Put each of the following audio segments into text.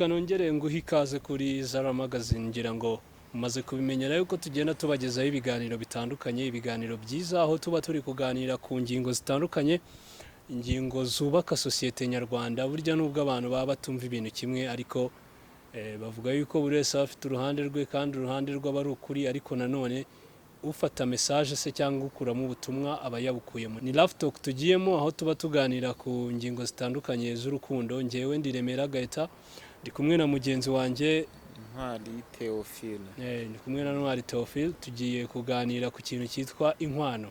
Reka nongere nguhe ikaze kuri Zara Magazine. Ngira ngo mumaze kubimenyera yuko tugenda tubagezaho ibiganiro bitandukanye, ibiganiro byiza, aho tuba turi kuganira ku ngingo zitandukanye, ingingo zubaka sosiyete nyarwanda. Burya nubwo abantu baba batumva ibintu kimwe, ariko bavuga yuko buri wese aba afite uruhande rwe, kandi uruhande rwe aba ari ukuri. Ariko nanone ufata message se cyangwa ukuramo ubutumwa aba yabukuyemo. Ni Love Talk tugiyemo, aho tuba tuganira ku ngingo zitandukanye z'urukundo. Ngewe ndi Remera Gaeta, ndi kumwe na mugenzi wanjye Ntwari Theophile. Ndi kumwe na Ntwari Theophile. Tugiye kuganira ku kintu cyitwa inkwano,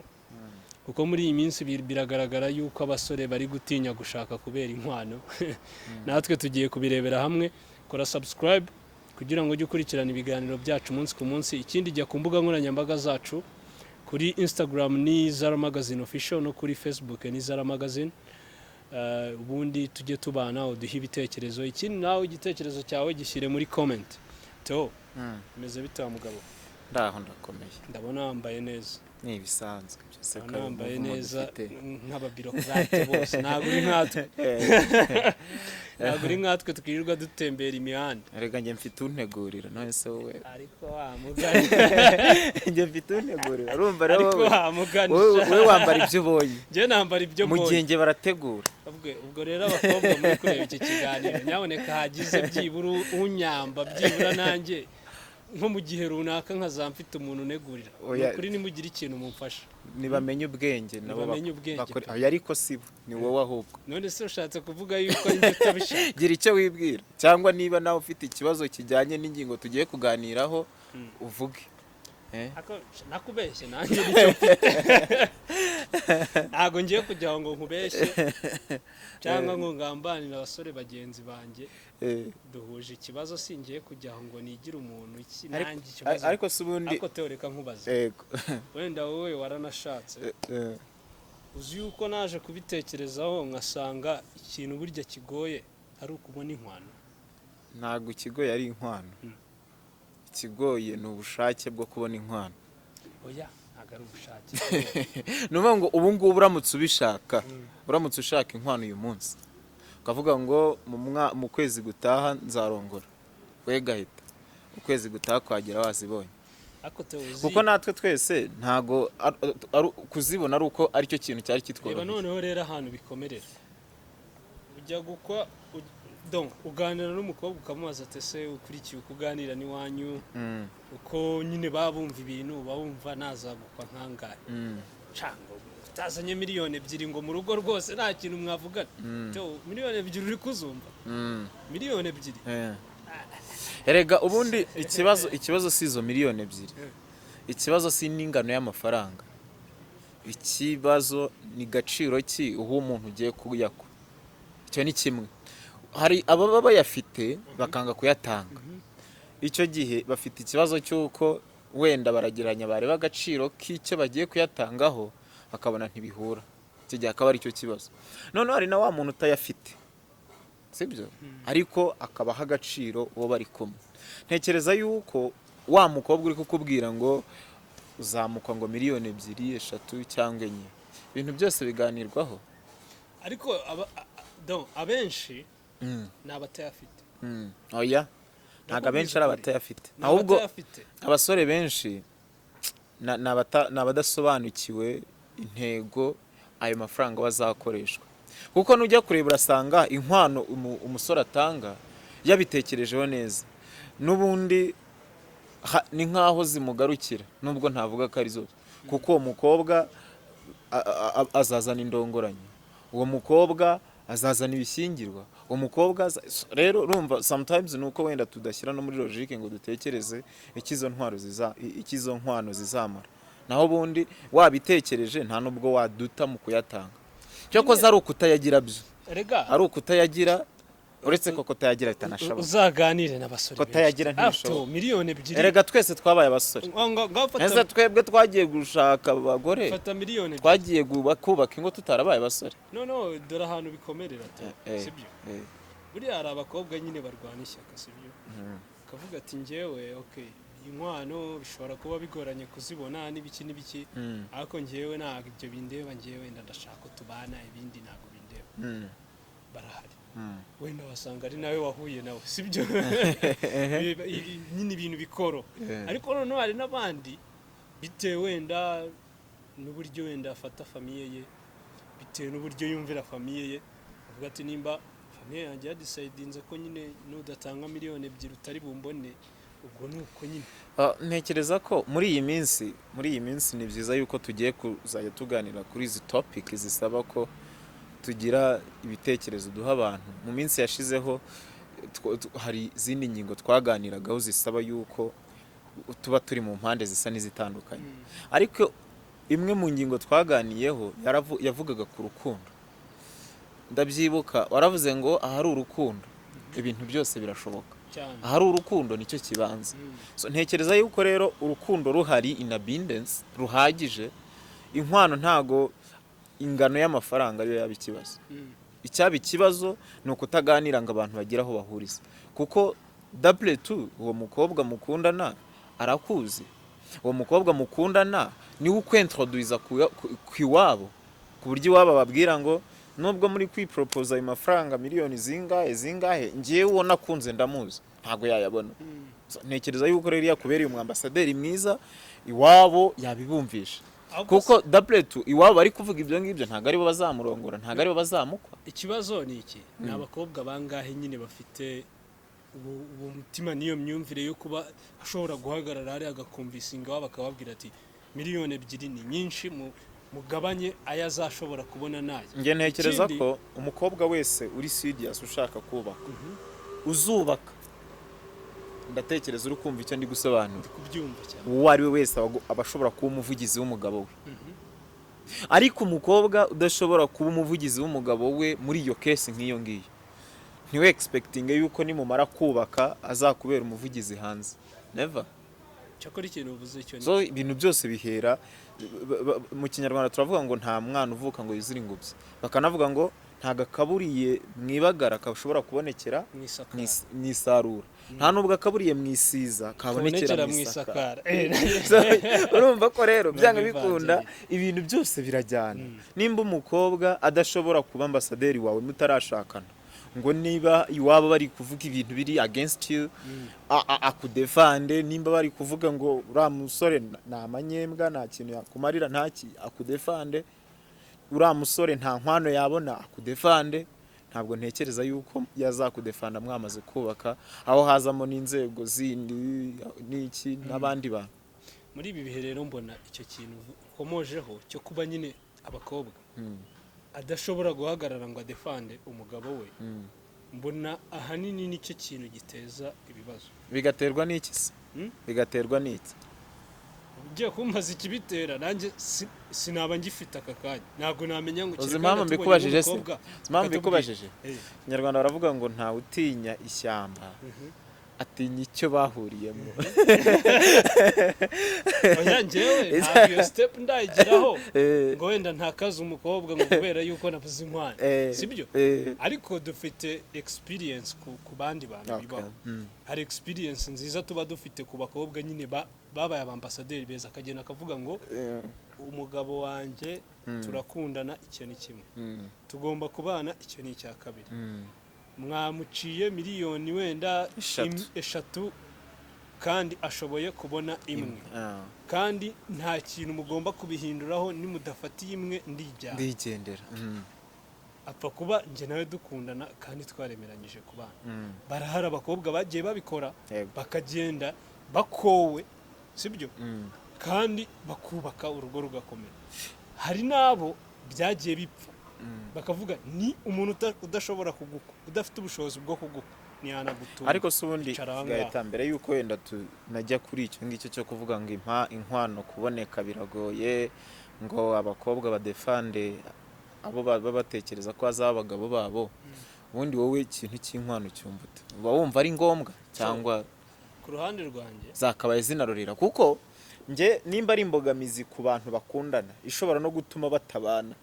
kuko muri iyi minsi biragaragara yuko abasore bari gutinya gushaka kubera inkwano. Natwe tugiye kubirebera hamwe. Kora subscribe kugira ngo ujye ukurikirana ibiganiro byacu umunsi ku munsi. Ikindi, jya ku mbuga nkoranyambaga zacu: kuri Instagram ni Zara Magazine Official, no kuri Facebook ni Zara Magazine. Ubundi tujye tubana, uduhe ibitekerezo. Ikindi, nawe igitekerezo cyawe gishyire muri comment. Theo, bimeze bite wa mugabo? Ndaho, ndakomeye. Ndabona wambaye neza. Ni ibisanzwe byose. Ndabona wambaye neza nk'ababirokrate bose. Ntabwo uri nkatwe twirirwa dutembera imihanda. Erega njye mfite untegurira, none se wowe? Ariko wa mugani. Njye mfite untegurira, urumva rero. Ariko wowe wa mugani. Wowe wambara ibyo ubonye. Njye nambara ibyo Mu gihe mbonye. njye barategura. Ubwo rero abakobwa muri kureba iki kiganiro, nyaboneka hagize byibura unyamba, byibura nanjye nko mu gihe runaka nkazaba mfite umuntu unegurira. Ni Oya. ukuri nimugire ikintu mumfasha. Nibamenye ubwenge nabo. Nibamenye ubwenge pe. Oya, ariko si bo, ni wowe ahubwo. None se ushatse kuvuga yuko njye utabishaka? Gira icyo wibwira, cyangwa niba nawe ufite ikibazo kijyanye n'ingingo tugiye kuganiraho, uvuge. Ako, nakubeshye, nanjye nicyo mfite. Ntabwo ngiye kugira ngo nkubeshye cyangwa ngo ngambanire abasore bagenzi banjye duhuje ikibazo. Singiye kugira ngo nigire umuntu iki nanjye ikibazo. Ariko se ubundi Ariko Theo, reka nkubaze. Yego. Wenda wowe waranashatse. Uzi yuko naje kubitekerezaho nkasanga ikintu burya kigoye ari ukubona inkwano? Ntabwo ikigoye ari inkwano. Ikigoye ni ubushake bwo kubona inkwano. Oya, ntabwo ari ubushake. Ni ukuvuga ngo ubu ngubu uramutse ubishaka, uramutse ushaka inkwano uyu munsi, ukavuga ngo mu kwezi gutaha nzarongora, we gahita ukwezi gutaha kwagera wazibonye. Ariko Theo, uzi Kuko natwe twese ntago kuzibona ari uko aricyo kintu cyari Reba. kitworoheye. Noneho rero ahantu bikomerera, ujya gukwa donc uganira n'umukobwa, ukamubaza ati: "Ese ukurikiye uko uganira n'iwanyu, uko nyine baba bumva ibintu, uba wumva nazagukwa nkangahe?" Cangwa utazanye 2 miliyoni ngo mu rugo rwose nta kintu mwavugana. Theo, 2 miliyoni uri kuzumva? 2 miliyoni. Erega ubundi ikibazo si izo 2 miliyoni, ikibazo si n'ingano y'amafaranga, ikibazo ni gaciro ki uha umuntu ugiye kuyakwa. Icyo ni kimwe. Hari ababa bayafite bakanga kuyatanga. Icyo gihe bafite ikibazo cy'uko wenda barageranya, bareba agaciro k'icyo bagiye kuyatangaho bakabona ntibihura. Icyo gihe akaba aricyo kibazo. Noneho hari na wa muntu utayafite, sibyo, ariko akabaha agaciro uwo bari kumwe. Ntekereza yuko wa mukobwa uri kukubwira ngo uzamukwa ngo 2 miliyoni, 3 cyangwa 4, ibintu byose biganirwaho. Ariko donc abenshi ni abatayafite. Oya, ntabwo abenshi ari Ndakubwiza ukuri. abatayafite. Ni Ahubwo abatayafite. abasore benshi ni abadasobanukiwe intego ayo mafaranga bazakoreshwa, kuko nujya kureba urasanga inkwano umusore atanga yabitekerejeho neza, n'ubundi ni nk'aho zimugarukira, nubwo ntavuga ko ari zose, kuko uwo mukobwa azazana indongoranyo, uwo mukobwa azazana ibishyingirwa, uwo mukobwa rero urumva sometimes ni uko wenda tudashyira no muri logique ngo dutekereze icyo izo nkwano zizamara. Naho ubundi wabitekereje, nta nubwo waduta mu kuyatanga. Cyakoze ari ukutayagira byo, Erega ari ukutayagira, uretse ko kutayagira bitanashoboka. Uzaganire n'abasore. Kutayagira ntibishoboka. 2 miliyoni. Erega twese twabaye abasore. Ngaho Neza, fata twebwe twagiye gushaka abagore, fata 2 miliyoni. twagiye kubaka ingo tutarabaye abasore. Noneho dore ahantu bikomerera tu. Sibyo? Buriya hari abakobwa nyine barwana ishyaka, sibyo, akavuga ati: "Njyewe okay, inkwano bishobora kuba bigoranye kuzibona n'ibiki n'ibiki, ariko njyewe ntabwo ibyo bindeba, njyewe wenda ndashaka ko tubana, ibindi ntabwo bindeba." Barahari. Wenda wasanga ari nawe wahuye nawe, sibyo? Nyine ibintu bikoro. Ariko noneho hari n'abandi, bitewe wenda n'uburyo wenda afata famille ye, bitewe n'uburyo yumvira famille ye, avuga ati: "Nimba famille yanjye yadecidinze ko nyine nudatanga 2 miliyoni utari bumbone, ubwo ni uko nyine." Ntekereza ko muri iyi minsi ni byiza yuko tugiye kuzajya tuganira kuri izi topic zisaba ko tugira ibitekerezo duha abantu. Mu minsi yashizeho hari izindi ngingo twaganiragaho zisaba yuko tuba turi mu mpande zisa n'izitandukanye, ariko imwe mu ngingo twaganiyeho yavugaga ku rukundo. Ndabyibuka waravuze ngo ahari urukundo ibintu byose birashoboka. Cyane. Ahari urukundo nicyo kibanza. So, ntekereza yuko rero urukundo ruhari in abundance, ruhagije, inkwano ntago ingano y'amafaranga ariyo yaba ikibazo. Icyaba ikibazo ni ukutaganira ngo abantu bagire aho bahuriza, kuko double tu uwo mukobwa mukundana arakuzi, uwo mukobwa mukundana niwe ukwintroduza ku iwabo, ku buryo iwabo bababwira ngo nubwo muri kwiporopoza ayo mafaranga miliyoni zingahe zingahe, ngewe uwo nakunze ndamuzi, ntabwo yayabona. So, ntekereza yuko rero iyo akubereye umwambasaderi mwiza, iwabo yabibumvisha. Ahubwo Kuko double tu iwabo bari kuvuga ibyo ngibyo, ntabwo aribo bazamurongora, ntabwo aribo bazamukwa. Ikibazo ni iki: ni abakobwa bangahe nyine bafite uwo mutima n'iyo myumvire yo kuba ashobora guhagarara hariya agaconvincinga iwabo, akababwira ati: "2 miliyoni ni nyinshi, mugabanye ayo azashobora kubona nayo"? Njye ntekereza Ikindi- ko umukobwa wese uri serious ushaka kubaka, uzubaka, ndatekereza uri kumva icyo ndi gusobanura. Kubyumva cyane. Uwo ari we wese aba ashobora kuba umuvugizi w'umugabo we, ariko umukobwa udashobora kuba umuvugizi w'umugabo we muri iyo case nk'iyo ngiyo, ntiwe expecting yuko nimumara kubaka azakubera umuvugizi hanze, never. Cyakora ikintu uvuze cyo ni So ibintu byose bihera mu Kinyarwanda turavuga ngo nta mwana uvuka ngo yuzure ingobyi, bakanavuga ngo nta gakaburiye mu ibagara kashobora kubonekera mu isakara. Mu isarura, nta nubwo akaburiye mu isiza kabonekera kabonekera mu mu isakara. isakara. So, urumva ko rero byanga Bivanze. bikunda ibintu byose birajyana. Nimba umukobwa adashobora kuba ambasaderi wawe mutarashakana, ngo niba iwabo bari kuvuga ibintu biri against you akudefende, nimba bari kuvuga ngo uriya musore ni amanyembwa, nta kintu yakumarira, ntaki, akudefende, uriya musore nta nkwano yabona, akudefende, ntabwo ntekereza yuko yazakudefanda mwamaze kubaka, aho hazamo n'inzego zindi n'iki n'abandi bantu. Muri ibi bihe rero mbona icyo kintu ukomojeho cyo kuba nyine abakobwa adashobora guhagarara ngo adefande umugabo we, mbona ahanini nicyo kintu giteza ibibazo. Bigaterwa n'iki se? Hmm? Bigaterwa n'iki? Ugiye kumbaza ikibitera, nanjye sinaba ngifite aka kanya, ntabwo namenya ngo Uzi kereka impamvu wenda tubonye mbikubajije se? nk'umukobwa Uzi impamvu akatubwira. mbikubajije? Ikinyarwanda baravuga ngo ntawe utinya ishyamba, atinya icyo bahuriyemo. Oya, njyewe ntabwo iyo step ndayigeraho ngo wenda ntakaze umukobwa ngo kubera yuko nabuze inkwano, sibyo? Ariko dufite experience ku bandi bantu bibaho. Hari experience nziza tuba dufite ku bakobwa nyine babaye abambasaderi beza, akagenda akavuga ngo: "Umugabo wanjye turakundana, icyo ni kimwe. Tugomba kubana, icyo ni icya kabiri. Mwamuciye miliyoni wenda 3. 3, kandi ashoboye kubona imwe, kandi nta kintu mugomba kubihinduraho, nimudafatiye imwe ndijyana." Ndigendera. Apfa kuba njye nawe dukundana kandi twaremeranyije kubana. Barahari abakobwa bagiye babikora, bakagenda bakowe, sibyo? Kandi bakubaka urugo rugakomera. Hari n'abo byagiye bipfa, bakavuga ni umuntu udashobora kugukwa, udafite ubushobozi bwo kugukwa, ntiyanagutunga. Ariko se ubundi, Icara aho ngaho. Gahita, mbere yuko wenda tunajya kuri icyo ngicyo cyo kuvuga ngo inkwano kuboneka biragoye, ngo abakobwa badefande abo baba batekereza ko bazaba abagabo babo, ubundi wowe ikintu cy'inkwano cyumva ute? Uba wumva ari ngombwa cyangwa Ku ruhande rwanjye, zakabaye zinarorera? Kuko njye nimba ari imbogamizi ku bantu bakundana ishobora no gutuma batabana,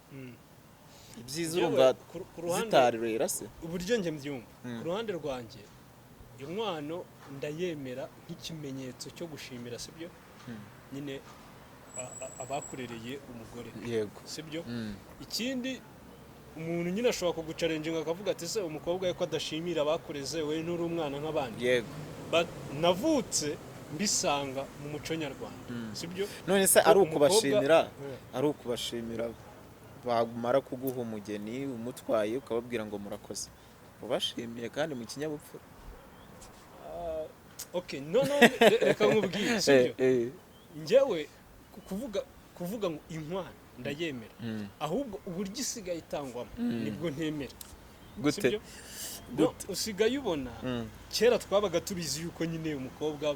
ibyiza Njyewe, urumva ku ruhande- zitarorera se? Uburyo njye mbyumva, ku ruhande rwanjye inkwano ndayemera nk'ikimenyetso cyo gushimira, sibyo? Nyine abakurereye umugore, sibyo? Ikindi Umuntu nyine ashobora kuguchallenginga akavuga ati: "Se umukobwa we ko adashimira abakureze, we nturi umwana nk'abandi?" But navutse mbisanga mu muco nyarwanda, sibyo? None se ari Umukobwa- ukubashimira, ari ukubashimira, bamara kuguha umugeni umutwaye ukababwira ngo murakoze, ubashimiye kandi mu kinyabupfura? Ah, okay, no, reka nkubwire, sibyo? Njyewe kuvuga ngo inkwano ndayemera, ahubwo uburyo isigaye itangwamo nibwo ntemera. Gute? Sibyo? No, usigaye ubona kera twabaga tubizi yuko nyine umukobwa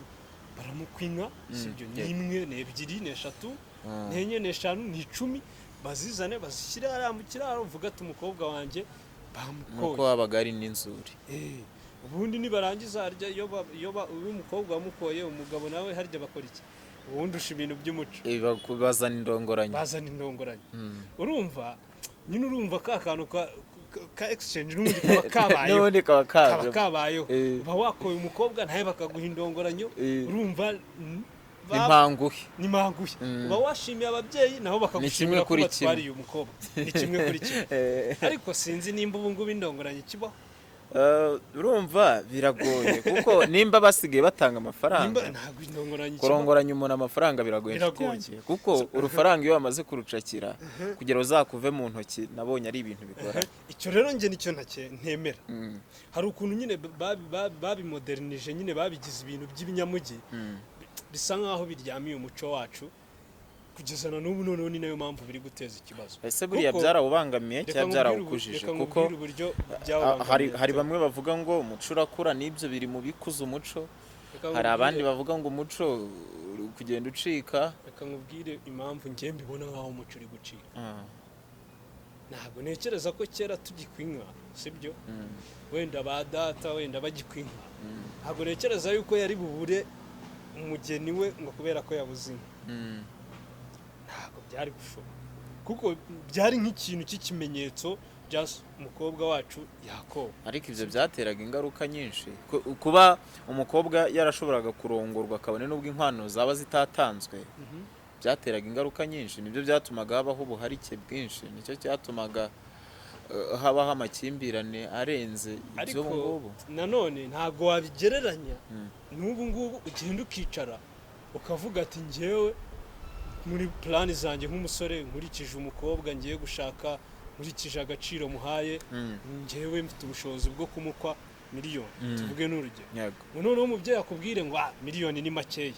baramukwa inka, sibyo? Ni imwe, ni ebyiri, ni eshatu, ni enye, ni eshanu, ni 10, bazizane bazishyire hariya mu kiraro, uvuga ati: "Umukobwa wanjye Nuko bamukoye." habaga hari n'inzuri. Ubundi nibarangiza harya iyo umukobwa wamukoye, umugabo nawe harya bakora iki? Ubundi usha ibintu by'umuco. Bazana indongoranyo. Bazana indongoranyo. Urumva nyine, urumva ka kantu ka exchange n'ubundi kaba kabayeho. N'ubundi kaba Kaba kaje. kabayeho. Uba wakoye umukobwa, nawe bakaguha indongoranyo. Urumva Impanguhe. Ni manguhe. Uba washimiye ababyeyi, nabo bakagushimira Kimwe ko kuri batwariye umukobwa. Ni kimwe kuri kimwe. Ariko sinzi nimba ubu ngubu indongoranyo ikibaho. Urumva biragoye kuko nimba basigaye batanga amafaranga, Nimba ntabwo indongoranyo ikibaho. kurongoranya umuntu amafaranga biragoye, inshuti Biragoye. yanjye, kuko urufaranga iyo wamaze kurucakira kugira uzakuve mu ntoki, nabonye ari ibintu bigoranye. Icyo rero njye nicyo ntemera. Hari ukuntu nyine babimodernije nyine, babigize ibintu by'ibinyamujyi, bisa nkaho biryamiye umuco wacu kugeza na n'ubu. Noneho ni nayo mpamvu biri guteza ikibazo. Ese buriya byarawubangamiye Reka cyangwa byarawukujije? Reka Kuko nkubwire uburyo byawubangamiye. hari bamwe bavuga ngo umuco urakura, n'ibyo biri mu bikuza umuco. Reka Hari abandi bavuga ngo umuco uri kugenda ucika. Reka nkubwire impamvu njye mbibona nkaho umuco uri gucika. Ntabwo ntekereza ko kera tugikwa inka, sibyo? Wenda ba data wenda bagikwa inka, ntabwo ntekereza yuko yari bubure umugeni we ngo kubera ko yabuze inka. Ntabwo byari gushoboka, kuko byari nk'ikintu cy'ikimenyetso, just umukobwa wacu yakowe. Ariko ibyo byateraga ingaruka nyinshi. Kuba umukobwa yarashoboraga kurongorwa kabone n'ubwo inkwano zaba zitatanzwe, byateraga ingaruka nyinshi. Nibyo byatumaga habaho ubuharike bwinshi, nicyo cyatumaga habaho amakimbirane arenze Ariko iby'ubu ngubu. nanone ntabwo wabigereranya n'ubu ngubu. Ugenda ukicara ukavuga ati: "Njyewe muri plan zanjye nk'umusore, nkurikije umukobwa ngiye gushaka, nkurikije agaciro muhaye, njyewe mfite ubushobozi bwo kumukwa miliyoni," tuvuge n'urugero. Ngo noneho umubyeyi akubwire ngo: "Ah, miliyoni ni makeya,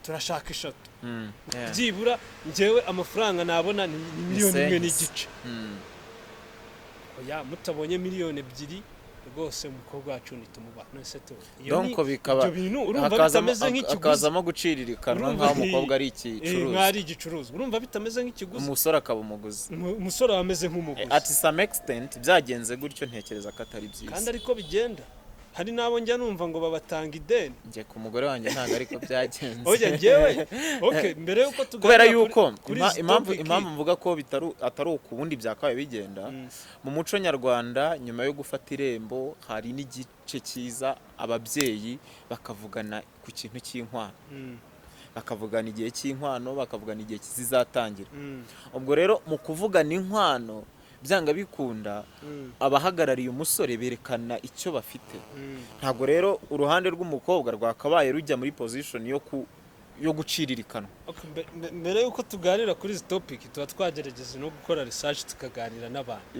turashaka 3." "Byibura njyewe amafaranga nabona ni miliyoni 1 Ni n'igice." Oya, mutabonye miliyoni 2 rwose umukobwa wacu ntitumubaha. None se tu iyo Donc bikaba ibyo bintu urumva bitameze nk'ikiguzi? Hakazamo guciririkanwa, Urumva nk'aho umukobwa ari nk'aho igicuruzwa. ari igicuruzwa. Urumva bitameze nk'ikiguzi? Umusore akaba umuguzi. Umusore aba ameze nk'umuguzi. At some extent byagenze gutyo, ntekereza ko atari Kandi byiza. ariko bigenda. Hari n'abo njya numva ngo babatanga ideni. Njye ku mugore wanjye ntabwo ariko byagenze. Oya, njyewe, okay, mbere yuko tuganira Kubera yuko kuri izi impamvu topic- impamvu mvuga ko bitari atari uku ubundi byakabaye bigenda mu muco nyarwanda, nyuma yo gufata irembo hari n'igice cyiza ababyeyi bakavugana ku kintu cy'inkwano, bakavugana igihe cy'inkwano, bakavugana igihe zizatangira. Ubwo rero mu kuvugana inkwano, byanga bikunda abahagarariye umusore berekana icyo bafite. Ntabwo rero uruhande rw'umukobwa rwakabaye rujya muri position yo guciririkanwa. Okay, mbere yuko tuganira kuri izi topic, tuba twagerageza no gukora research, tukaganira n'abantu.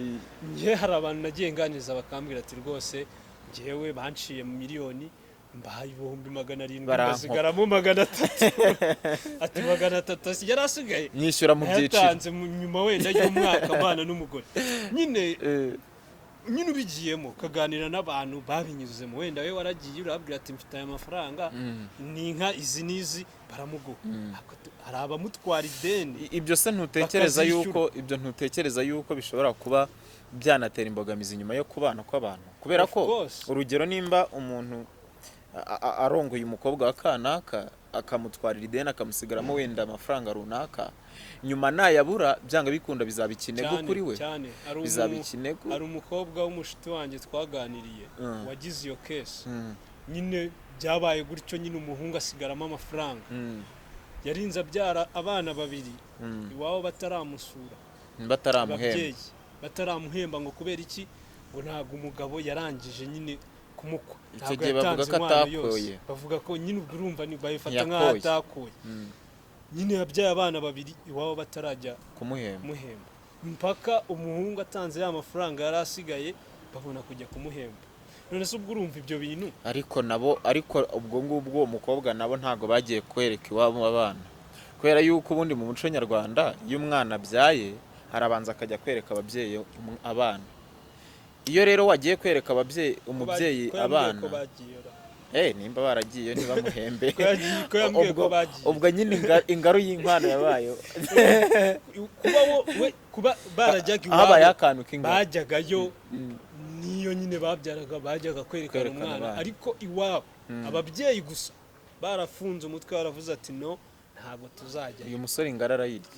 Njye hari abantu nagiye nganiriza bakambwira ati: "Rwose njyewe banciye miliyoni, mbahaye 700,000, Barankopa. mbasigaramo 300." Ati 300 yari asigaye Nyishyura mu byiciro. Yatanze nyuma wenda y'umwaka abana n'umugore nyine. Nyine ubigiyemo ukaganira n'abantu babinyuzemo, wenda we waragiye urababwira ati: "Mfite aya mafaranga, ni inka izi n'izi," baramuguha. Ariko hari abamutwara ideni. Ibyo se ntutekereza Bakazishyura. yuko ibyo ntutekereza yuko bishobora kuba byanatera imbogamizi nyuma yo kubana kw'abantu? Kubera Of ko course. urugero, nimba umuntu arongoye umukobwa wa kanaka, akamutwarira ideni, akamusigaramo wenda amafaranga runaka, nyuma nayabura byanga bikunda bizaba ikinego Cyane, kuri we. cyane. Bizaba ikinego. Hari umukobwa w'umushuti wanjye twaganiriye wagize iyo case. Nyine byabaye gutyo nyine, umuhungu asigaramo amafaranga. Yarinze abyara abana babiri, iwabo bataramusura. Bataramuhemba. Ababyeyi. Bataramuhemba ngo kubera iki? Ngo ntabwo umugabo yarangije nyine kumukwa. Icyo Ntabwo gihe bavuga yatanze ko inkwano yose. atakoye. Bavuga ko nyine ubwo urumva bayifata nk'aho Ntiyakoye. atakoye. Nyine yabyaye abana babiri iwabo batarajya kumuhemba. Kumuhemba mpaka umuhungu atanze ya mafaranga yari asigaye, babona kujya kumuhemba. None se ubwo urumva ibyo bintu? Ariko nabo, ariko ubwo ngubwo uwo mukobwa nabo ntabwo bagiye kwereka iwabo abana, kubera yuko ubundi mu muco nyarwanda iyo umwana abyaye arabanza akajya kwereka ababyeyi abana. Iyo rero wagiye kwereka ababyeyi, umubyeyi Ko yambwiye abana ko bagiye ra. Nimba baragiye ntibamuhembe. Ko yambwiye ko Ubwo bagiye. Ubwo nyine ingaru y'inkwano yabaye. Kuba we kuba barajyaga Habayeho iwabo, akantu k'ingaru. Bajyagayo niyo nyine babyaraga, bajyaga kwerekana Kwerekana umwana. abana. Ariko iwabo ababyeyi gusa barafunze umutwe, baravuze ati: "No, ntabwo tuzajya." Uyu musore ingara arayirya.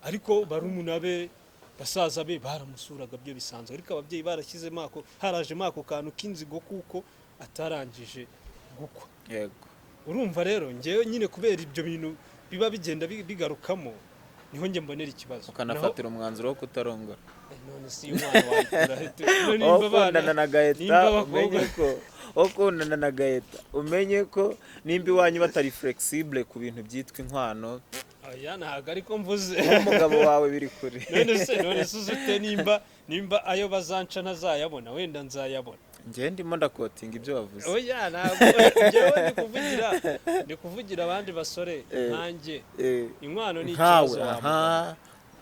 Ariko barumuna be, basaza be baramusuraga byo bisanzwe, ariko ababyeyi barashyizemo ako, harajemo ako kantu k'inzigo kuko atarangije gukwa. Urumva rero ngewe nyine kubera ibyo bintu biba bigenda bigarukamo, niho njye mbonera ikibazo. Ukanafatira umwanzuro wo kutarongora. None si iyo umwana wayikura he? None nimba Ukundana na Gaheta, nimba abakobwa umenye ko ukundana na Gaheta, umenye ko nimba iwanyu batari flexible ku bintu byitwa inkwano, Oya, ntabwo ariko mvuze. umugabo wawe biri kure. None se uzi ute nimba ayo bazanca ntazayabona? Wenda nzayabona. Njyewe ndimo ndakotinga ibyo wavuze. Oya, ntabwo njyewe ndi kuvugira abandi basore nkanjye. Inkwano ni Nkawe. ikibazo wa Aha.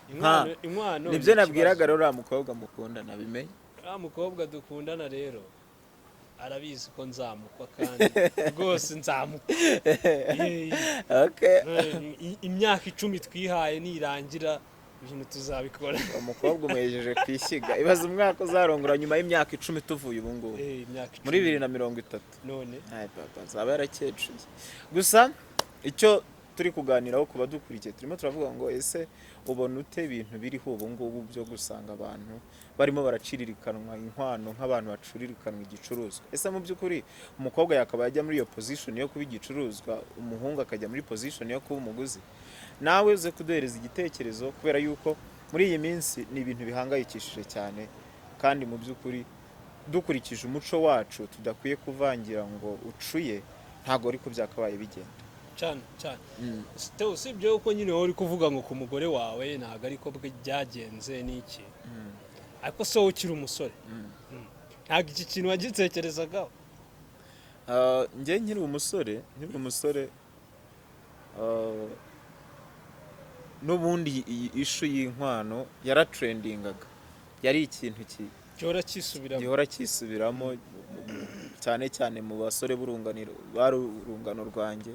mugabo. Inkwano ni Nibyo nabwiraga. ikibazo. Rero uriya mukobwa mukundana bimenye. Uriya mukobwa dukundana rero arabizi ko nzamukwa, kandi rwose nzamukwa. Imyaka 10 twihaye nirangira ibintu tuzabikora. Umukobwa umuhejeje ku ishyiga. Ibaze umwaka uzarongora nyuma y'imyaka 10 tuvuye ubu ngubu. Imyaka 10. Muri 2030. None Ay, papa azaba yarakecuye. Gusa icyo turi kuganiraho ku badukurikiye, turimo turavuga ngo: ese ubona ute ibintu biriho ubu ngubu byo gusanga abantu barimo baraciririkanwa inkwano nk'abantu bacuririkanwa igicuruzwa? Ese mu by'ukuri umukobwa yakaba yajya muri iyo position yo kuba igicuruzwa, umuhungu akajya muri position yo kuba umuguzi? Nawe uze kuduhereza igitekerezo, kubera yuko muri iyi minsi ni ibintu bihangayikishije cyane, kandi mu by'ukuri dukurikije umuco wacu tudakwiye kuvangira ngo ucuye, ntabwo ariko byakabaye bigenda. Cyane cyane. Teo, usibye yuko nyine wowe uri kuvuga ngo ku mugore wawe ntabwo ariko byagenze n'iki, ariko se wowe ukiri umusore, ntabwo iki kintu wagitekerezagaho? Ah, njye nkiri umusore, n'ubundi iyi issue y'inkwano yaratrendingaga, yari ikintu Gihora kisubiramo. Gihora kisubiramo, cyane cyane mu basore b'urunganiro, bari urungano rwanjye,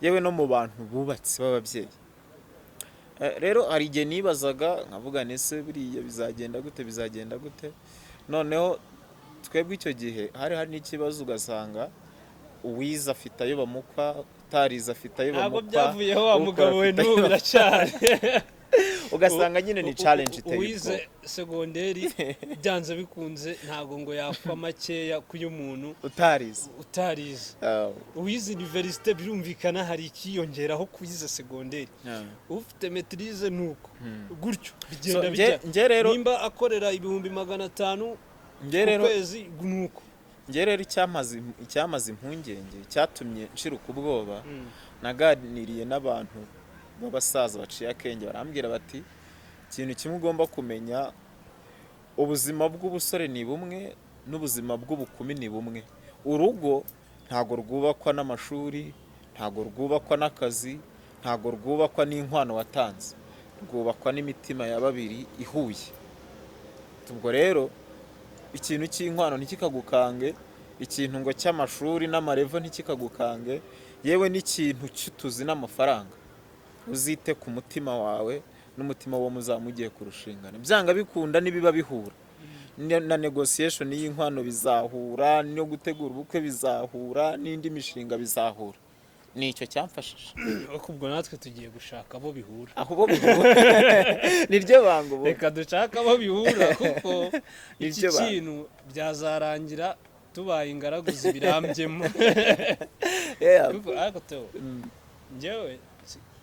yewe no mu bantu bubatse b'ababyeyi. Rero hari igihe nibazaga nkavuga nti: "Ese buriya bizagenda gute, bizagenda gute?" Noneho twebwe icyo gihe hari n'ikibazo, ugasanga uwize afite ayo bamukwa, utarize afite ayo Ntabwo bamukwa, byavuyeho wa ukora mugabo we. afite ayo N'ubu biracyari. Ugasanga nyine ni challenge iteye Uwize ubwoba. segonderi byanze bikunze ntabwo ngo yakwa makeya k'uyu muntu utarize. Utarize. Uwize université birumvikana hari ikiyongeraho kuwize segonderi. Ufite maîtrise ni uko gutyo bigenda So, bijya. njye rero Nimba akorera 500,000 njye ku rero kwezi ni uko. Njye rero icyamaze impungenge, cyatumye nshiruka ubwoba, naganiriye n'abantu b'abasaza baciye akenge, barambwira bati: "Ikintu kimwe ugomba kumenya, ubuzima bw'ubusore ni bumwe n'ubuzima bw'ubukumi ni bumwe. Urugo ntabwo rwubakwa n'amashuri, ntabwo rwubakwa n'akazi, ntabwo rwubakwa n'inkwano watanze, rwubakwa n'imitima ya babiri ihuye." Ubwo rero ikintu cy'inkwano ntikikagukange, ikintu ngo cy'amashuri n'amarevo ntikikagukange, yewe n'ikintu cy'utuzi n'amafaranga. Uzite ku mutima wawe n'umutima wo muzaba mugiye kurushingana. Byanga bikunda nibiba bihura na negotiation y'inkwano bizahura, no gutegura ubukwe bizahura, n'indi mishinga bizahura. Nicyo cyamfashije. Ariko ubwo natwe tugiye gushaka abo bihura. Aho bo bihura niryo banga ubu. Reka dushake abo bihura, kuko iki Niryo banga. kintu byazarangira tubaye ingaragu zibirambyemo. Kuko ariko Theo, njyewe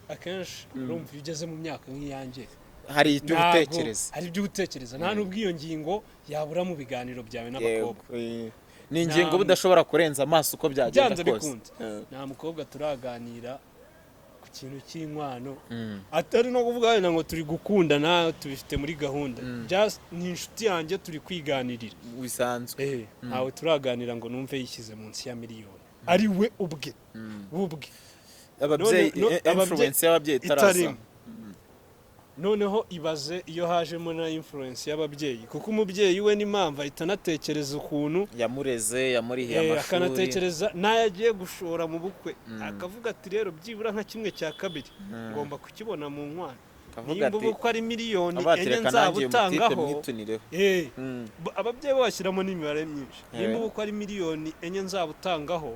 akenshi urumva iyo ugeze mu myaka nk'iyanjye Hari ibyo Ntabwo- utekereza. Hari ibyo utekereza. Nta n'ubwo iyo ngingo yabura mu biganiro byawe n'abakobwa. Yego, ni ingingo uba udashobora kurenza amaso uko byagenda Byanze kose. bikunze. Nta mukobwa turaganira ku kintu cy'inkwano, atari no kuvuga wenda ngo turi gukundana, tubifite muri gahunda. Just ni inshuti yanjye, turi kwiganirira. Bisanzwe. Ntawe turaganira ngo numve yishyize munsi ya miliyoni, ari we ubwe, we ubwe. Ababyeyi, influence y'ababyeyi itaraza. Itarimo. Noneho ibaze iyo hajemo na influence y'ababyeyi, kuko umubyeyi we n'impamvu ahita anatekereza ukuntu yamureze, yamurihiye amashuri, akanatekereza n'ayo agiye gushora mu bukwe, akavuga ati: "Rero byibura nka kimwe cya kabiri ngomba kukibona mu nkwano." Akavuga Nimba ati, ubukwe ari miliyoni avuga ati, enye "Reka nanjye uyu mutipe nzabutangaho, mwitunireho." Ababyeyi bo bashyiramo n'imibare myinshi. Nimba ubukwe ari miliyoni 4 nzabutangaho,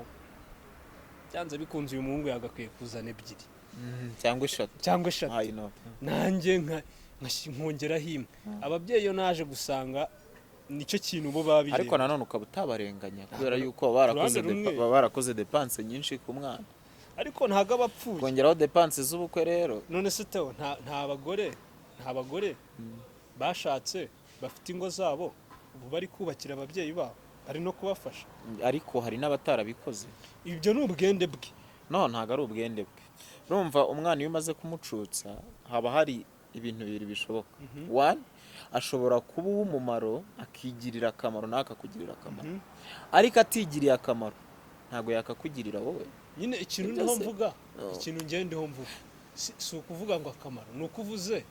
byanze bikunze uyu muhungu yagakwiye kuzana ebyiri Cyangwa 3. Cyangwa 3. Why not? Nanjye nkongeraho imwe. Ababyeyi iyo naje gusanga nicyo kintu bo baba Ariko bireba. nanone ukaba utabarenganya, kubera yuko baba barakoze Uruhande rumwe. baba barakoze dépenses nyinshi ku mwana. Ariko ntabwo aba apfuye. Kongeraho dépenses z'ubukwe rero. None se Theo, nta bagore bashatse bafite ingo zabo ubu bari kubakira ababyeyi babo, bari no kubafasha? Ariko hari n'abatarabikoze. Ibyo ni ubwende bwe. No, ntabwo ari ubwende bwe. Urumva, umwana iyo umaze kumucutsa haba hari ibintu bibiri bishoboka. One, ashobora kuba uw'umumaro, akigirira akamaro nawe akakugirira akamaro. Ariko atigiriye akamaro ntabwo yakakugirira wowe. Nyine ikintu Ibyo ndiho mvuga, Oh. ikintu ngewe ndiho mvuga, si ukuvuga ngo akamaro, ni uko uvuze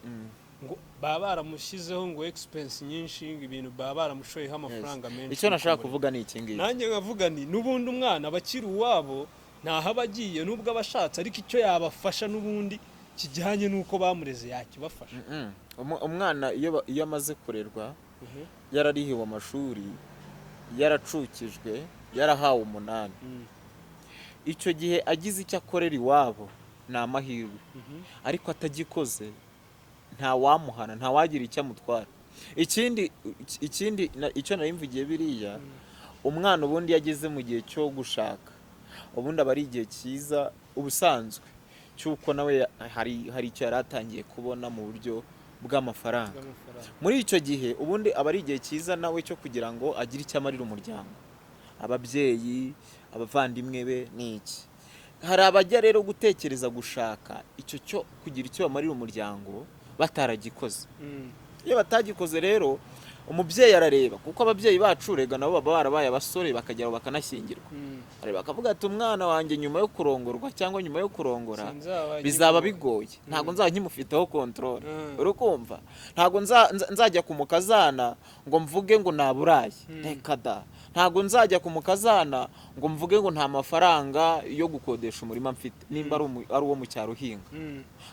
ngo baba baramushyizeho ngo expense nyinshi, ngo ibintu baba baramushoyeho amafaranga menshi Icyo mu nashaka kumurera. kuvuga ni iki ngiki. Nanjye nkavuga ni n'ubundi umwana aba akiri uwabo, ntaho aba agiye nubwo aba ashatse, ariko icyo yabafasha n'ubundi kijyanye n'uko bamureze yakibafasha. Umwana iyo amaze kurerwa, yararihiwe amashuri, yaracukijwe, yarahawe umunani, icyo gihe agize icyo akorera iwabo ni amahirwe. Ariko atagikoze nta wamuhana, nta wagira icyo amutwara. Ikindi icyo nari mvugiye biriya, umwana ubundi iyo ageze mu gihe cyo gushaka, ubundi aba ari igihe cyiza ubusanzwe cy'uko nawe hari icyo yari atangiye kubona mu buryo bw'amafaranga. Bw'amafaranga. Muri icyo gihe ubundi aba ari igihe cyiza nawe cyo kugira ngo agire icyo amarira umuryango, ababyeyi, abavandimwe be ni iki. Hari abajya rero gutekereza gushaka icyo cyo kugira icyo bamarira umuryango bataragikoze. Iyo batagikoze rero, umubyeyi arareba, kuko ababyeyi bacu rega nabo baba barabaye abasore bakagera bakanashyingirwa. Areba akavuga ati: "Umwana wanjye nyuma yo kurongorwa cyangwa nyuma yo kurongora Sinzaba bizaba nkimuha. bigoye, ntabwo nzaba nkimufiteho control." Uri kumva, ntabwo nzajya ku mukazana ngo mvuge ngo naburaye, reka da. Ntabwo nzajya ku mukazana ngo mvuge ngo nta mafaranga yo gukodesha umurima mfite, nimba ari uwo mu cyaro uhinga.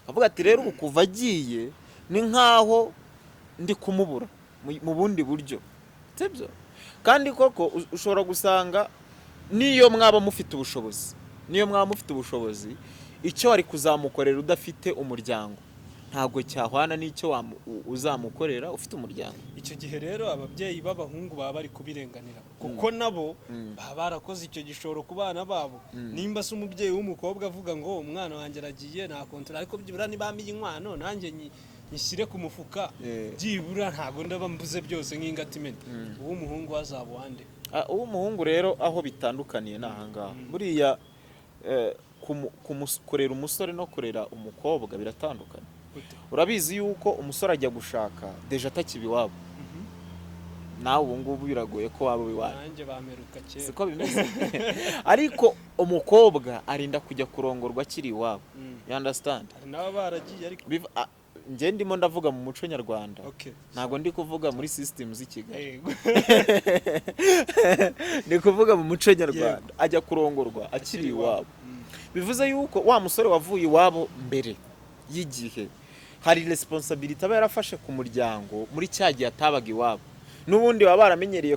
Avuga ati: "Rero ubu kuva agiye ni nkaho ndi kumubura mu bundi buryo." Sibyo? Kandi koko ushobora gusanga niyo mwaba mufite ubushobozi, niyo mwaba mufite ubushobozi, icyo wari kuzamukorera udafite umuryango ntabwo cyahwana n'icyo uzamukorera ufite umuryango. Icyo gihe rero ababyeyi b'abahungu baba bari kubirenganira, kuko nabo baba barakoze icyo gishoro ku bana babo. Nimba se umubyeyi w'umukobwa avuga ngo umwana wanjye aragiye, nta control, ariko byibura nibampa inkwano nanjye nyishyire ku mufuka, byibura ntabwo ndaba mbuze byose nk'ingata imena. Uw'umuhungu azaba uwande? Ah, uw'umuhungu rero aho bitandukaniye ni ahangaha. Buriya kurera umusore no kurera umukobwa biratandukanye. Gute? Urabizi yuko umusore ajya gushaka déjà atakiba iwabo. Nawe ubu ngubu biragoye ko waba iwanyu. Nanjye bamperuka kera. Siko bimeze? Ariko umukobwa arinda kujya kurongorwa akiri iwabo. You understand? Hari n'aba baragiye ariko. Njye ndimo ndavuga mu muco nyarwanda, ntabwo ndi kuvuga muri system z'i Kigali. Ndi kuvuga mu muco nyarwanda, ajya kurongorwa akiri iwabo. Bivuze yuko wa musore wavuye iwabo mbere y'igihe hari responsibility aba yarafashe ku muryango muri cya gihe atabaga iwabo. N'ubundi baba baramenyereye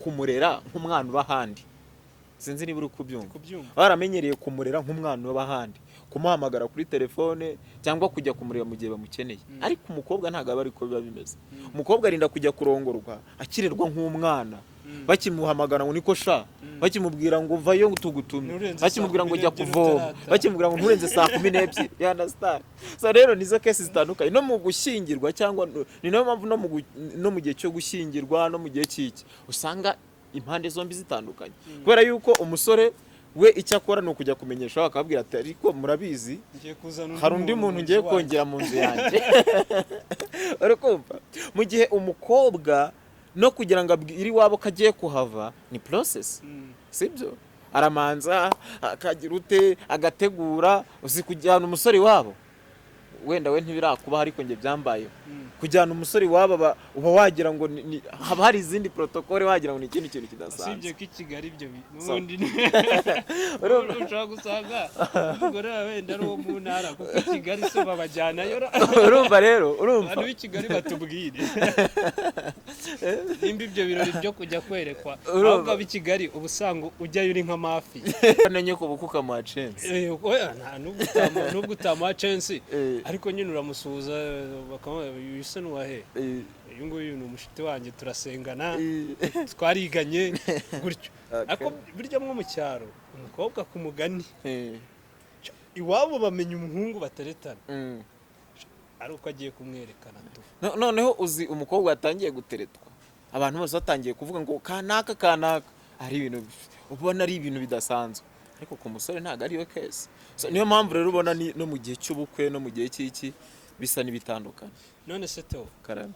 kumurera nk'umwana uba ahandi. Sinzi niba uri kubyumva. Kubyumva. Baramenyereye kumurera nk'umwana uba ahandi, kumuhamagara kuri telefone cyangwa kujya kumureba mu gihe bamukeneye. Ariko umukobwa ntabwo aba ariko biba bimeze. Umukobwa arinda kujya kurongorwa akirerwa nk'umwana. Bakimuhamagara ngo niko sha, bakimubwira ngo vayo tugutume, Nturenze bakimubwira saa ngo kumi jya n'ebyiri kuvoma, utarataha. Bakimubwira ngo nturenze saa 12, you understand? So rero nizo case zitandukanye no mu gushyingirwa, cyangwa ni nayo mpamvu no mu gihe cyo gushyingirwa, no mu gihe cy'iki, usanga impande zombi zitandukanye, kubera yuko umusore we icyo akora ni ukujya kumenyesha, akababwira ati: "Ariko murabizi, Ngiye kuzana hari undi muntu mu ngiye nzu wanjye." kongera mu nzu yanjye." Uri kumva? Mu gihe umukobwa no kugira ngo abwire iwabo ko agiye kuhava ni process, sibyo? Aramanza akagira ute, agategura. Uzi kujyana umusore iwabo, wenda we ntibirakubaho, ariko njye byambayeho. Kujyana umusore iwabo uba wagira ngo haba hari izindi protocole, wagira ngo ni ikindi kintu kidasanzwe. Usibye ko i Kigali ibyo So. n'ubundi ushobora gusanga umugore wawe wenda ari uwo mu ntara, kuko i Kigali se babajyanayo ra? Urumva rero, urumva. Abantu b'i Kigali batubwire nimba ibyo birori byo kujya kwerekwa, Urumva. ahubwo ab'i Kigali uba usanga ujyayo uri nka mafi. Namenye ko ubukwe ukamuha chance. Oya, nta nubwo utamuha chance, ariko nyine uramusuhuza, bakamuha: "Uyu se nuwahe?" "Uyu nguyu ni umushuti wanjye, turasengana, twariganye," gutyo. Ariko burya mwo mu cyaro, umukobwa ku mugani iwabo bamenya umuhungu bateretana ari uko agiye kumwerekana tu. Noneho uzi umukobwa watangiye guteretwa, abantu bose batangiye kuvuga ngo kanaka kanaka, ari ibintu ubona ari ibintu bidasanzwe, ariko ku musore ntabwo ariyo case. So, niyo mpamvu rero ubona no mu gihe cy'ubukwe, no mu gihe cy'iki, bisa n'ibitandukanye. None se Theo, Karame.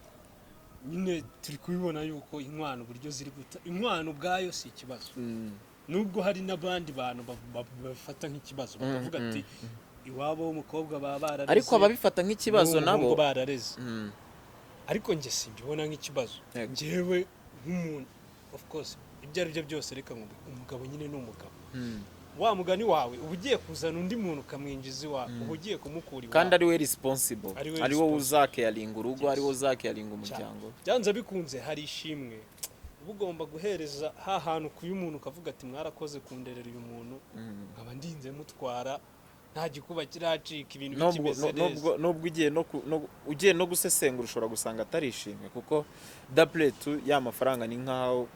nyine turi kubibona yuko inkwano, uburyo ziri guta, inkwano ubwayo si ikibazo, nubwo hari n'abandi bantu babifata nk'ikibazo, bakavuga ati iwabo w'umukobwa baba barareze, Ariko ababifata nk'ikibazo nabo n'uw'umuhungu barareze. Ariko njye simbibona nk'ikibazo. Njyewe nk'umuntu, of course, ibyo ari byo byose, reka ngo umugabo nyine ni umugabo. Wa mugani wawe, uba ugiye kuzana undi muntu ukamwinjiza iwawe, uba ugiye kumukura iwawe. Kandi ari we responsible, Ari we ari wowe responsible. uzakeyaringa urugo, ari wowe uzakeyaringa umuryango. Byanze bikunze hari ishimwe uba ugomba guhereza ha hantu kuyu umuntu, ukavuga ati: "Mwarakoze kunderera uyu muntu, nkaba ndinze mutwara nta gikuba kiracika, ibintu Nubwo bikimeze neza." Nubwo ugiye no ugiye no gusesengura, ushobora gusanga atari ishimwe, kuko d'après tout ya mafaranga ni nkaho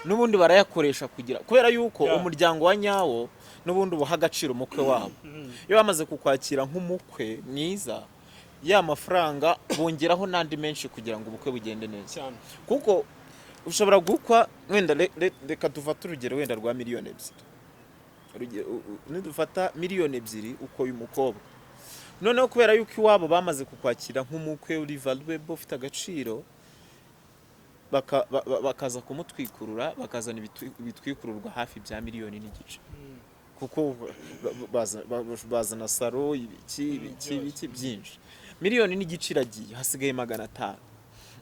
n'ubundi barayakoresha kugira, kubera yuko umuryango wa nyawo n'ubundi ubaha agaciro umukwe wabo. Iyo bamaze kukwakira nk'umukwe mwiza, ya mafaranga bongeraho n'andi menshi kugira ngo ubukwe bugende neza. Kuko ushobora gukwa wenda, reka dufate urugero wenda rwa miliyoni 2. Nidufata miliyoni 2 ukoye umukobwa, noneho kubera yuko iwabo bamaze kukwakira nk'umukwe uri valuable, ufite agaciro, bakaza kumutwikurura, bakazana ibitwikururwa hafi bya miliyoni n'igice, kuko bazana saro, ibiki, ibiki, Byose. ibiki byinshi. Miliyoni n'igice iragiye, hasigaye 500,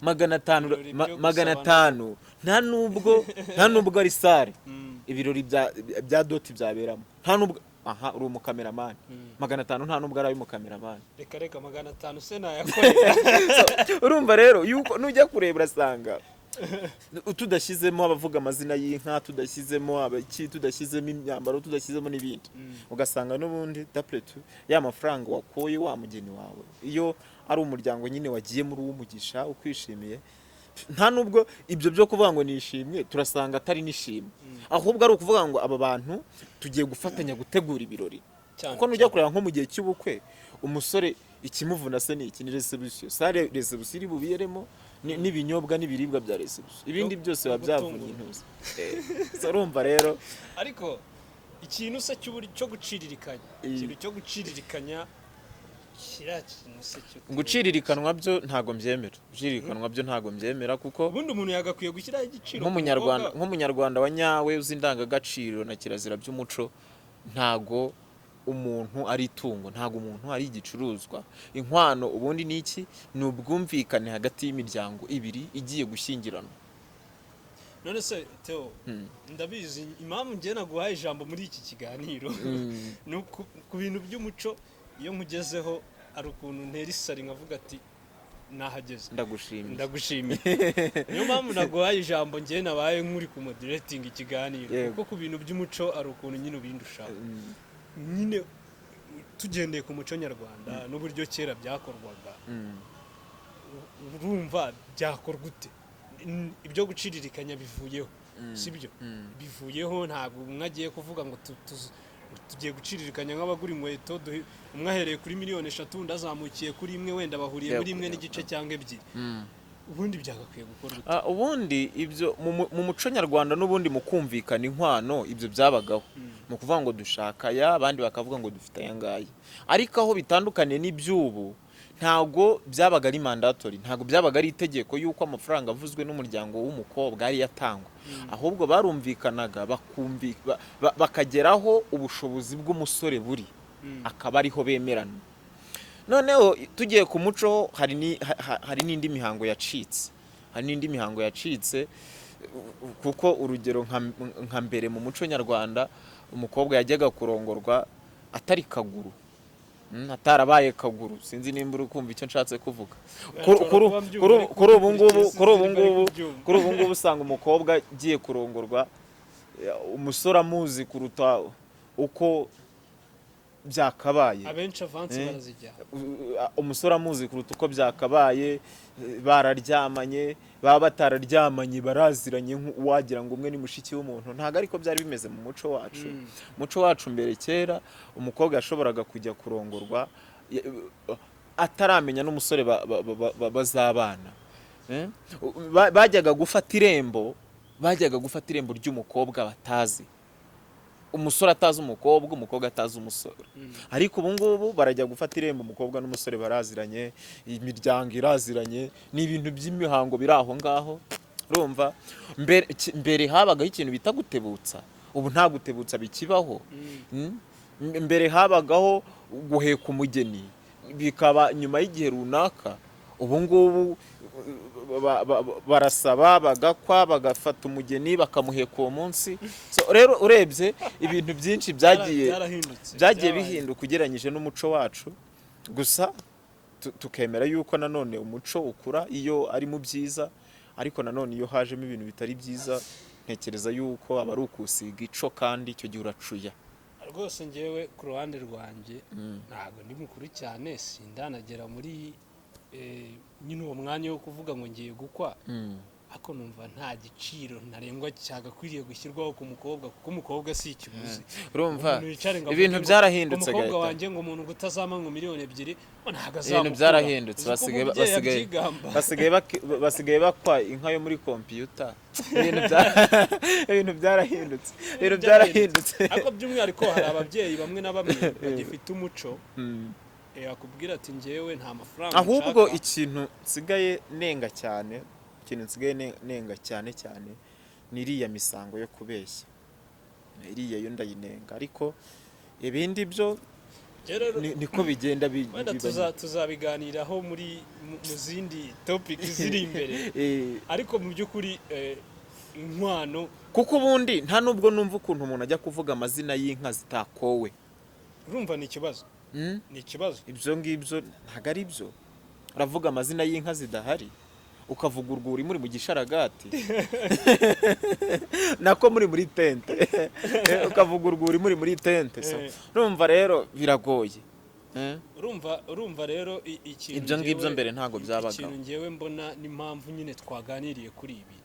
500. Ibirori byo Magana gusabana. atanu nta nubwo ari salle, ibirori bya dot byaberamo, nta nubwo aha uri umukameramani. 500 nta nubwo ari ay'umukameramani. Reka reka, 500 se nayakorera? So, urumva rero yuko nujya kureba urasanga tudashyizemo abavuga amazina y'inka, tudashyizemo abaki, tudashyizemo imyambaro, tudashyizemo n'ibindi, ugasanga n'ubundi d'après tout ya mafaranga wakoye wa mugeni wawe, iyo ari umuryango nyine wagiye muri uw'umugisha ukwishimiye, nta nubwo ibyo byo kuvuga ngo nishimwe, turasanga atari n'ishimwe, ahubwo ari ukuvuga ngo aba bantu tugiye gufatanya gutegura ibirori. Kuko nujya kureba nko mu gihe cy'ubukwe, umusore ikimuvuna se ni iki? Ni reception, salle reception iri buberemo, n'ibinyobwa n'ibiribwa bya reception. Ibindi No- byose biba no byavunnye gutungurwa. intuzi. So urumva rero. Ariko ikintu se cyo guciririkanya, ikintu cyo guciririkanya, kiriya kintu se cyo Guciririkanwa byo ntago mbyemera, guciririkanwa byo ntago mbyemera, kuko Ubundi umuntu yagakwiye gushyiraho igiciro ku nk'umunyarwanda, mukobwa. nk'umunyarwanda wa nyawe uzi indangagaciro na kirazira by'umuco, ntago umuntu ari itungo, ntago umuntu ari igicuruzwa. Inkwano ubundi ni iki? Ni ubwumvikane hagati y'imiryango ibiri igiye gushyingiranwa. None se Theo, ndabizi, impamvu njye naguhaye ijambo muri iki kiganiro ni ku bintu by'umuco. Iyo nkugezeho hari ukuntu ntera isari nkavuga ati nahageze. Ndagushimiye. Ndagushimiye. Niyo mpamvu naguhaye ijambo, njye nabaye nk'uri ku moderating ikiganiro, kuko ku bintu by'umuco hari ukuntu nyine ubindushaho. Nyine tugendeye ku muco nyarwanda n'uburyo kera byakorwaga, urumva byakorwa ute? Ibyo guciririkanya bivuyeho, sibyo? Bivuyeho. Ntabwo umwe agiye kuvuga ngo tugiye guciririkanya nk'abagura inkweto, umwe ahereye kuri miliyoni 3, undi azamukiye kuri imwe, wenda bahuriye muri imwe n'igice cyangwa ebyiri. Ubundi byagakwiye gukorwa ute? Ah, ubundi ibyo mu muco nyarwanda n'ubundi mu kumvikana inkwano ibyo byabagaho, mu kuvuga ngo dushaka aya, abandi bakavuga ngo dufite aya ngaya. Ariko aho bitandukaniye n'iby'ubu, ntabwo byabaga ari mandatory, ntabwo byabaga ari itegeko y'uko amafaranga avuzwe n'umuryango w'umukobwa ariyo atangwa. Ahubwo barumvikanaga, bakageraho ubushobozi bw'umusore buri, akaba ariho bemerana. Noneho tugiye ku muco, hari n'indi mihango yacitse, hari n'indi mihango yacitse, kuko urugero nka mbere mu muco nyarwanda umukobwa yajyaga kurongorwa atari kaguru, atarabaye kaguru. Sinzi nimba uri kumva icyo nshatse kuvuga. Nshobora kuba mbyumva, ariko Kuri ubu ngubu, sinzi kuri ubu niba ari ngubu, kubyumva. Kuri ubu ngubu usanga umukobwa agiye kurongorwa, umusore amuzi kuruta uko byakabaye. Abenshi avance barazijyana. Umusore amuzi kuruta uko byakabaye, bararyamanye, baba batararyamanye baraziranye, wagira ngo umwe ni mushiki w'umuntu. Ntabwo ariko byari bimeze mu muco wacu. Muco wacu mbere kera, umukobwa yashoboraga kujya kurongorwa ataramenya n'umusore bazabana. Bajyaga gufata irembo, bajyaga gufata irembo ry'umukobwa batazi, umusore atazi umukobwa, umukobwa atazi umusore. Ariko ubu ngubu barajya gufata irembo umukobwa n'umusore baraziranye, imiryango iraziranye, ni ibintu by'imihango biri aho ngaho. Urumva mbere habagaho ikintu bita gutebutsa, ubu nta gutebutsa bikibaho. Mbere habagaho guheka umugeni bikaba nyuma y'igihe runaka. Ubu ngubu barasaba, bagakwa, bagafata umugeni, bakamuheka uwo munsi. So, rero urebye ibintu byinshi byagiye Byarahindutse. byagiye Byabaye. bihinduka ugereranyije n'umuco wacu. Gusa tukemera yuko nanone umuco ukura iyo ari mu byiza, ariko nanone iyo hajemo ibintu bitari byiza, ntekereza yuko aba ari ukusiga ico, kandi icyo gihe uracuya. Rwose ngewe ku ruhande rwanjye ntabwo ndi mukuru cyane, sindanagera muri nyine uwo mwanya wo kuvuga ngo ngiye gukwa, ariko numva nta giciro ntarengwa cyagakwiriye gushyirwaho ku mukobwa, kuko umukobwa si ikiguzi. Urumva Umuntu yicare ngo avuge ibintu ngo byarahindutse umukobwa gahita. wanjye, ngo umuntu ngo utazampa ngo miliyoni 2 ngo ntabwo Ibintu azamukura. byarahindutse. Uzi ko umubyeyi abyigamba. Basigaye bakwa inka yo muri kompiyuta. Ibintu byarahindutse, ibintu byarahindutse. Ariko by'umwihariko hari ababyeyi bamwe na bamwe bagifite umuco, akubwira ati njyewe nta mafaranga Ahubwo nshaka. ikintu nsigaye nenga cyane, ikintu nsigaye nenga cyane cyane ni iriya misango yo kubeshya. Iriya yo ndayinenga, ariko ibindi byo Rero niko bigenda wenda biba. Tuzabiganiraho muri mu zindi topic ziri imbere. Ariko mu by'ukuri inkwano Kuko ubundi nta nubwo numva ukuntu umuntu ajya kuvuga amazina y'inka zitakowe. Urumva ni ikibazo. Ni ikibazo. Ibyo ngibyo ntabwo ari byo. Uravuga amazina y'inka zidahari, ukavuga urwuri muri mu gisharagati, nako muri tente, ukavuga urwuri muri tente. So, urumva rero biragoye. Urumva rero ikintu Ibyo ngibyo mbere ntabwo byabagaho. Ikintu ngewe mbona n'impamvu nyine twaganiriye kuri ibi,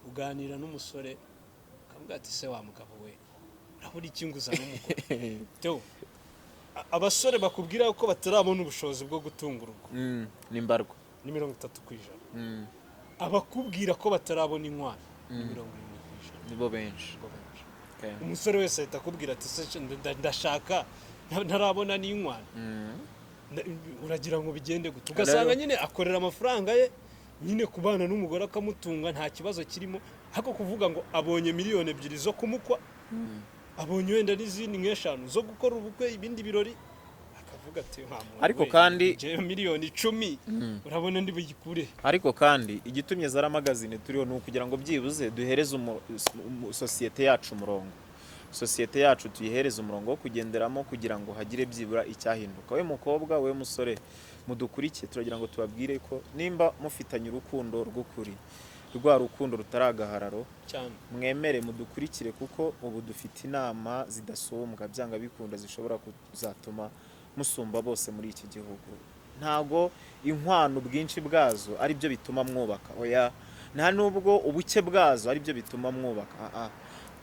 uganira n'umusore ukavuga ati: "Se wa mugabo we, urabona iki nguza n'umugore?" Teo, abasore bakubwira ko batarabona ubushobozi bwo gutunga urugo Ni mbarwa. ni 30%. Abakubwira ko batarabona inkwano ni 70%. Nibo benshi. Nibo benshi. Okay. Umusore wese ahita akubwira ati: "Se ndashaka ntarabona n'inkwano." Uragira ngo bigende gute? Ugasanga nyine akorera amafaranga ye nyine, kubana n'umugore akamutunga nta kibazo kirimo, ariko kuvuga ngo abonye miliyoni 2 zo kumukwa, abonye wenda n'izindi nk'eshanu zo gukora ubukwe, ibindi birori, akavuga ati: "Nta muntu Ariko we, njyewe miliyoni 10 urabona ndi buyikure?" Ariko kandi igitumye Zara Magazine turiho ni ukugira ngo byibuze duhereze sosiyete yacu umurongo, sosiyete yacu tuyihereze umurongo wo kugenderamo, kugira ngo hagire byibura icyahinduka. We mukobwa, we musore mudukurikiye, turagira ngo tubabwire ko nimba mufitanye urukundo rw'ukuri, rwa rukundo rutari agahararo, cyane, mwemere mudukurikire, kuko ubu dufite inama zidasumbwa, byanga bikunda zishobora kuzatuma musumba bose muri iki gihugu. Ntago inkwano ubwinshi bwazo ari byo bituma mwubaka, oya. Nta nubwo ubuke bwazo ari byo bituma mwubaka. Ah, ah.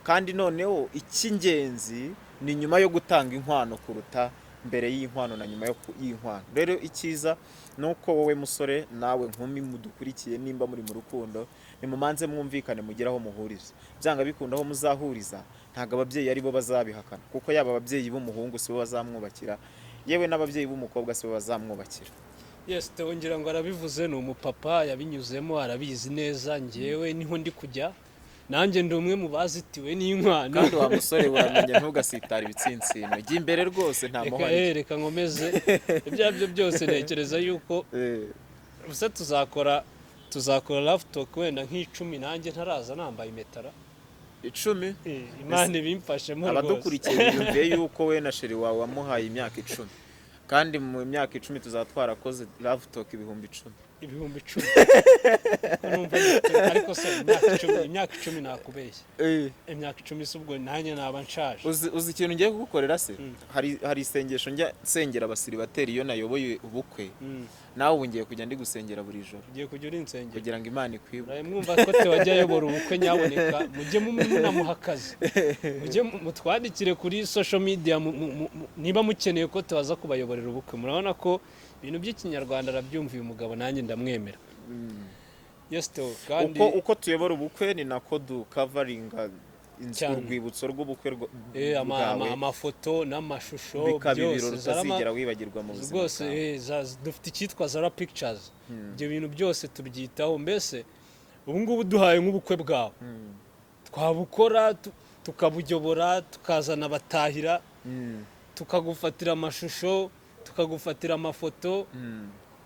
Kandi noneho icy'ingenzi ni nyuma yo gutanga inkwano kuruta mbere y'inkwano na nyuma y'inkwano. Rero icyiza ni uko wowe musore nawe nkumi mudukurikiye, nimba muri mu rukundo, nimumanze mwumvikane, mugire aho muhuriza. Byanga bikunda aho muzahuriza ntabwo ababyeyi ari bo bazabihakana, kuko yaba ababyeyi b'umuhungu si bo bazamwubakira, yewe n'ababyeyi b'umukobwa si bo bazamwubakira. Yes, Theo, ngira ngo arabivuze, ni umupapa yabinyuzemo, arabizi neza. Njyewe niho ndi kujya, nanjye ndi umwe mu bazitiwe n'inkwano. Kandi wa musore, uramenye ntugasitare ibitsinsino, jya imbere rwose, nta Reka muhari. Reka nkomeze. Ibyo ari byo byose ntekereza yuko gusa tuzakora love talk wenda nk'icumi nanjye ntaraza nambaye impetara. 10? Imana ibimfashemo rwose. Abadukurikiye biyumviye yuko we na chéri wawe wamuhaye imyaka 10, kandi mu myaka 10 tuzaba twarakoze love talk 10,000. 10,000. Ko numva ariko se imyaka 10, imyaka 10 nakubeshya, imyaka 10 si ubwo nanjye naba nshaje? Uzi ikintu ngiye kugukorera se? Hari isengesho njya nsengera abasiribateri iyo nayoboye ubukwe. Nawe ubu ngiye kujya ndi gusengera buri joro. Ugiye kujya uri insengero? Kugira ngo Imana ikwibuke. Murabe mwumva ko Theo ajya ayobora ubukwe, nyaboneka mujye munamuha akazi, mujye mutwandikire kuri social media niba mukeneye ko Theo aza kubayoborera ubukwe. Murabona ko ibintu by'Ikinyarwanda arabyumva uyu mugabo, nanjye ndamwemera. Yes, Theo, kandi Uko tuyobora ubukwe ni nako dukavaringa inzu, Cyane. urwibutso rw'ubukwe bwawe, amafoto n'amashusho bikaba byose ibirori utazigera wibagirwa mu buzima rwose bwawe. Dufite icyitwa Zara Pictures, ibyo bintu byose tubyitaho. Mbese ubu ngubu duhaye nk'ubukwe bwawe twabukora, tukabuyobora, tukazana abatahira, tukagufatira amashusho, tukagufatira amafoto.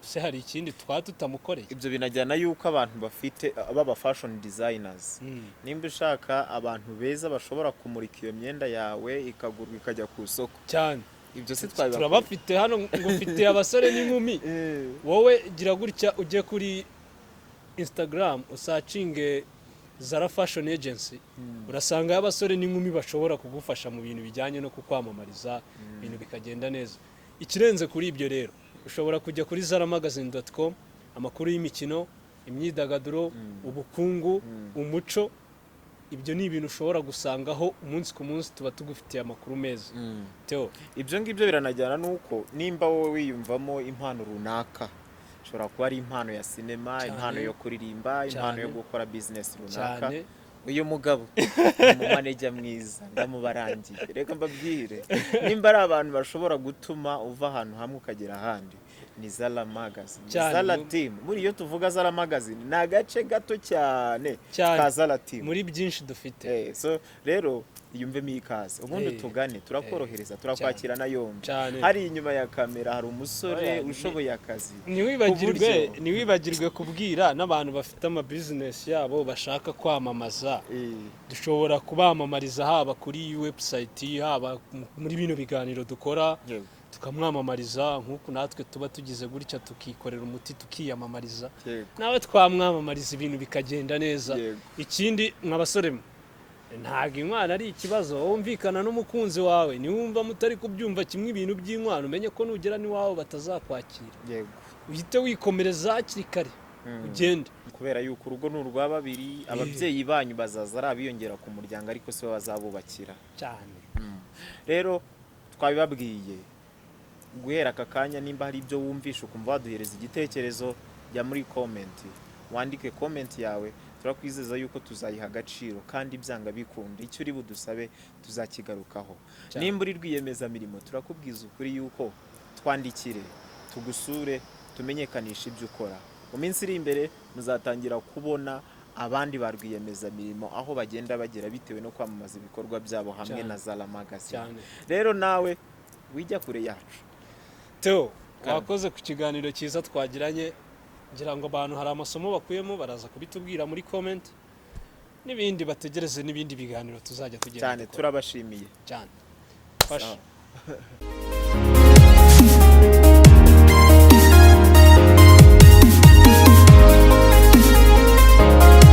Se hari ikindi twaba tutamukoreye? Ibyo binajyana yuko abantu bafite baba fashion designers, nimba ushaka abantu beza bashobora kumurika iyo myenda yawe ikagurwa ikajya ku isoko, ibyo si twabibakora? Turabafite hano, ngufitiye abasore n'inkumi. Wowe gira gutya ujye kuri Instagram usearchinge Zara Fashion Agency, urasangayo abasore n'inkumi bashobora kugufasha mu bintu bijyanye no kukwamamariza, ibintu bikagenda neza. Ikirenze kuri ibyo rero, ushobora kujya kuri zaramagazine.com, amakuru y'imikino, imyidagaduro, ubukungu, umuco, ibyo ni ibintu ushobora gusangaho umunsi ku munsi. Tuba tugufitiye amakuru meza, Theo. Ibyo ngibyo biranajyana n'uko nimba wowe wiyumvamo impano runaka, ishobora kuba ari impano ya sinema, impano yo kuririmba, impano yo gukora bizinesi runaka, uyu mugabo ni umumanager mwiza, ndamubarangiye. Reka mbabwire, nimba ari abantu bashobora gutuma uva ahantu hamwe ukagera ahandi, ni Zara Magazine, Zara Team. Muri iyo tuvuga Zara Magazine ni agace gato cyane ka Zara Team muri byinshi dufite. So rero iyumvemo ikaze, ubundi tugane, turakorohereza, turakwakira na yombi. Hari inyuma ya kamera hari umusore Oya, ushoboye akazi. Ntiwibagirwe Ku buryo- ntiwibagirwe kubwira n'abantu bafite amabizinesi yabo bashaka kwamamaza, dushobora kubamamariza haba kuri website, haba muri bino biganiro dukora, tukamwamamariza nk'uku natwe tuba tugize gutya tukikorera umuti tukiyamamariza, nawe twamwamamariza ibintu bikagenda neza. Ikindi, mwa basore mwe, ntabwo inkwano ari ikibazo. Wumvikana n'umukunzi wawe, niwumva mutari kubyumva kimwe ibintu by'inkwano, umenye ko nugera n'iwawe batazakwakira, uhite wikomereza hakiri kare ugende. Kubera yuko urugo ni urwa babiri, ababyeyi banyu bazaza ari abiyongera ku muryango, ariko si bo bazabubakira. Rero twabibabwiye guhera aka kanya, nimba hari ibyo wumvisha ukumva waduhereza igitekerezo, jya muri comment wandike comment yawe. Turakwizeza yuko tuzayiha agaciro, kandi byanga bikunda icyo uri budusabe tuzakigarukaho. Nimba uri rwiyemezamirimo, turakubwiza ukuri yuko twandikire, tugusure, tumenyekanishe ibyo ukora. Mu minsi iri imbere muzatangira kubona abandi ba rwiyemezamirimo aho bagenda bagera bitewe no kwamamaza ibikorwa byabo hamwe na Zara Magazine. Rero nawe wijya kure yacu. Theo, Karame. wakoze ku kiganiro cyiza twagiranye. Ngira ngo abantu hari amasomo bakuyemo, baraza kubitubwira muri comment n'ibindi, bategereze n'ibindi biganiro tuzajya tugenda Cyane. dukora. Turabashimiye. Cyane, fasha. Sawa.